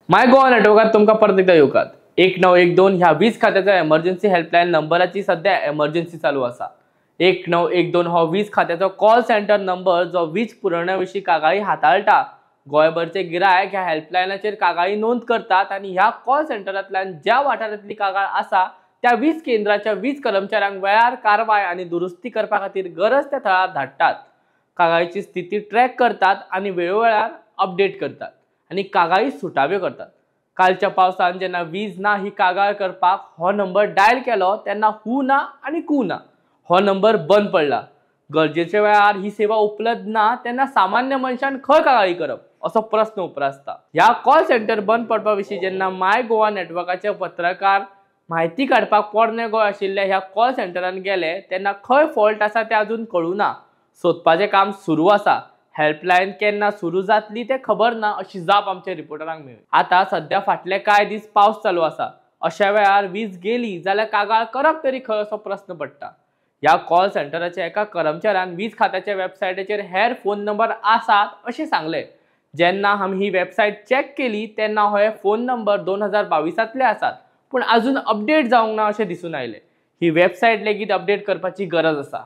माय गोवा नेटवर्कात तुमकां परत एकदा येवकात. 1912 ह्या वीज खात्याच्या एमर्जन्सी हेल्पलायन नंबराची सध्या एमर्जन्सी चालू आसा. 1912 हो वीज खात्याचो कॉल सेंटर नंबर जो वीज पुरवण्या विशीं कागाळी हाताळटा. गोंयभरचे गिरायक ह्या हेल्पलायनाचेर कागाळी नोंद करतात आनी ह्या कॉल सेंटरांतल्यान ज्या वाठारांतली कागाळ आसा त्या वीज केंद्राच्या वीज कर्मचाऱ्यांक वेळार कारवाय आनी दुरुस्ती करपा खातीर गरज त्या थळार धाडटात. कागाळीची स्थिती ट्रॅक करतात आनी वेळोवेळार अपडेट करतात आनी कागाळी सुटाव्यो करतात. कालच्या पावसान जेन्ना वीज ना ही कागाळ करपाक हो नंबर डायल केलो तेन्ना हू ना आनी कू ना, हो नंबर बंद पडला. गरजेच्या वेळार ही सेवा उपलब्ध ना तेन्ना सामान्य मनशान खंय कागाळी करप असो प्रस्न उप्रासता. ह्या कॉल सेंटर बंद पडपा विशीं जेन्ना माय गोवा नेटवर्काचे पत्रकार म्हायती काडपाक पोरणे गोंय आशिल्ल्या ह्या कॉल सेंटरान गेले तेन्ना खंय फॉल्ट आसा तें अजून कळूं ना. सोदपाचें काम सुरू आसा. हेल्पलायन केन्ना सुरू जातली तें खबर ना अशी जाप आमच्या रिपोर्टरांक मेळ्ळी. आतां सध्या फाटले कांय दीस पावस चालू आसा. अशा वेळार वीज गेली जाल्यार कागाळ करप तरी खंय असो प्रस्न पडटा. ह्या कॉल सेंटराच्या एका कर्मचाऱ्यान वीज खात्याच्या वेबसायटीचेर हेर फोन नंबर आसात अशें सांगलें. जेन्ना आमी ही वेबसायट चॅक केली तेन्ना हे फोन नंबर 2022 आसात, पूण अजून अपडेट जावंक ना अशें दिसून आयलें. ही वेबसायट लेगीत अपडेट करपाची गरज आसा.